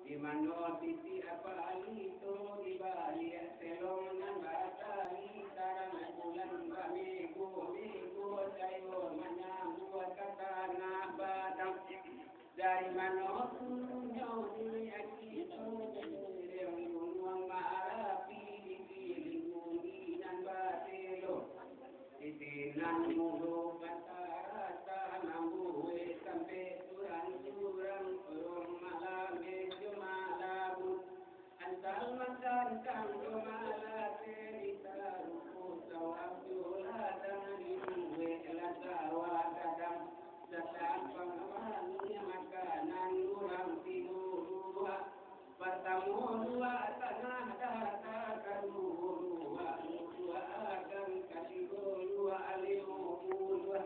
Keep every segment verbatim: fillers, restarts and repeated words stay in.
Di mano titiak palito, di baliak selong nan batali, tarang bulan bamego-mego, cayo manyambuak ka tanah Padang. Dari mano turunnyo di akito, dari gunuang Marapi, di lingkungan nan batelo. Di sinan mulo ka tarata mambuek sampai surang-surang, urang malame jo malabun. Antal matantang jo malate, di taruko sawah jo ladang, dibuek lah sawah gadang. Datang pangawani makanan urang tigo buah. Partamo luak tanah data, kaduo luak luak agang, katigo luak limo puluah.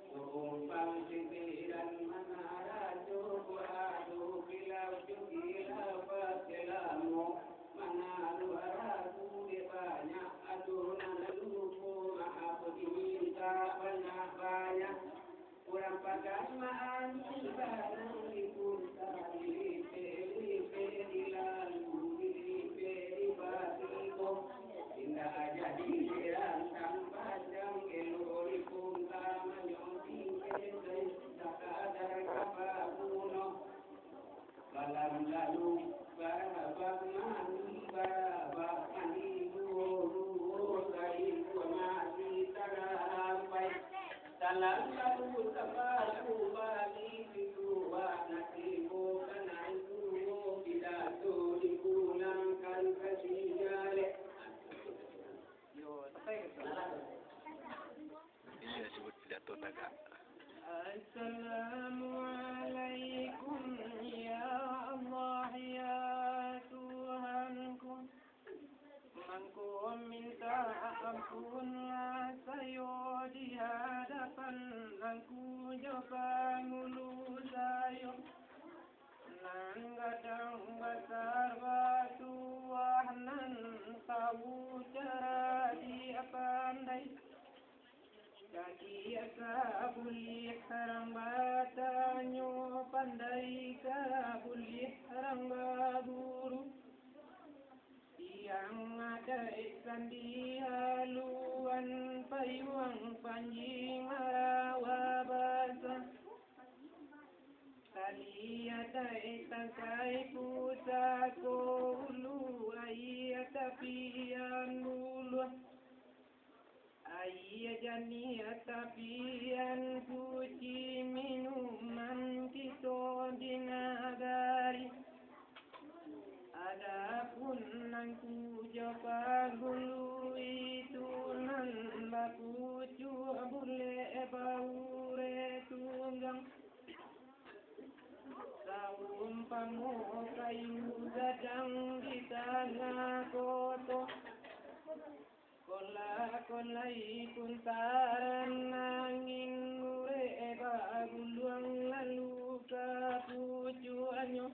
Sumpang sisiran manarajo, ado kilau jo kilau paselamo. Manaruah ragu dek banyak, ado nan lupo, maaf diminta banyak-banyak. Urang Padang maani barang di punta, dilipe-lipe dilalu, dilipe dibatibo. Indak jadi dirantang panjang, elok di punta manyong tingke, sakadar ka paguno. Malam lalu, barabak mandi, barabak mandi, duo-duo, sainggo mati tarampai. Salam lalu, sapalu bali, pituah nak tibo, kanai duo, pidato dipulangkan ka si jaleh. Iyo, sampai ka situ. Iyo, sebut pidato tagak. Assalamualaikum, ya Allah, ya Tuhanku. Mangko minta ampunlah sayo di hadapan Angku jo pangulu sayo. Nan gadang basar batuah, nan tau caradiak pandai. Cadiak ka buliah rang batanyo, pandai ka buliah rang baguru. Tiang adaik sandi haluan, payuang panji marawa basa. Tali adaik tangkai pusako, ulu aia tapian buluah. Aia janiah tapian suci, minuman kito di nagari. Adapun Angku jo pangulu itu, nan bapucuak bulek baurek tunggang, saumpamo kayu gadang di tangah koto. Kolak-kolai puntaran angin, urek baguluang lalu ka pucuaknyo.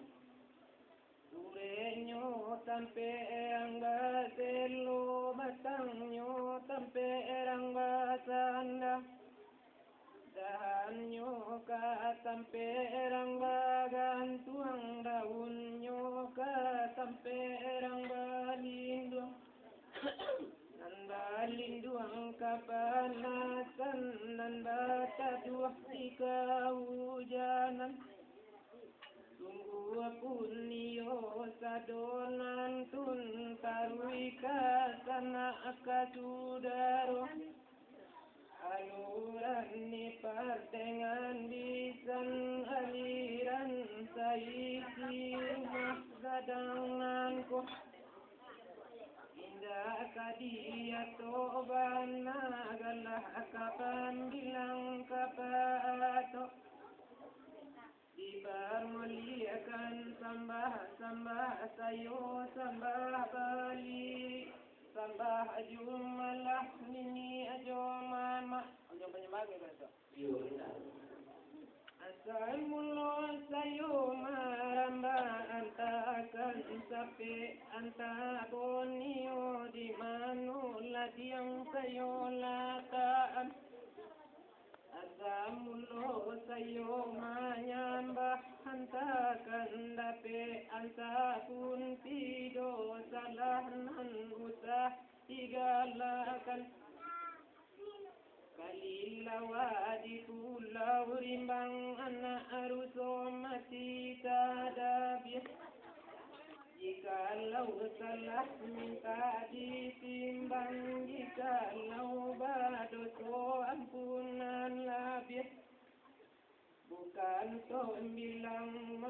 Ureknyo tampek rang baselo, batangnyo tampek rang basanda. Dahannyo ka tampek rang bagantuang, daunnyo ka tampek rang balinduang. Nan balinduang kapanasan, nan bataduah di kahujanan. Sungguahpun iyo sado nan tun taruih ka sanak ka sudaro. Aluran ni partengahan bisan, aliran saisi rumah gadang nan ko. Indak ka diatok bana, galah ka pambilang ka paatok. Dipamuliakan sambah-sambah sayo, sambah bali, sambah jumalah nini ajo mamak. Ajo panyambah ke, Pak? Iyo, minta. Asal mulo sayo marambah, antakan sapek, anta bonio, di mano ladiang sayo latakan. Asal mulo sayo Iyo manyambah, antakan dapek, antah pun tido salah, nan usah digalakan. Kalilawah di Pulau Rimbang, anak ruso mati tadabiah. Jikalau salah mintak ditimbang, jikalau badoso ampunan labiah. Bukan sombilang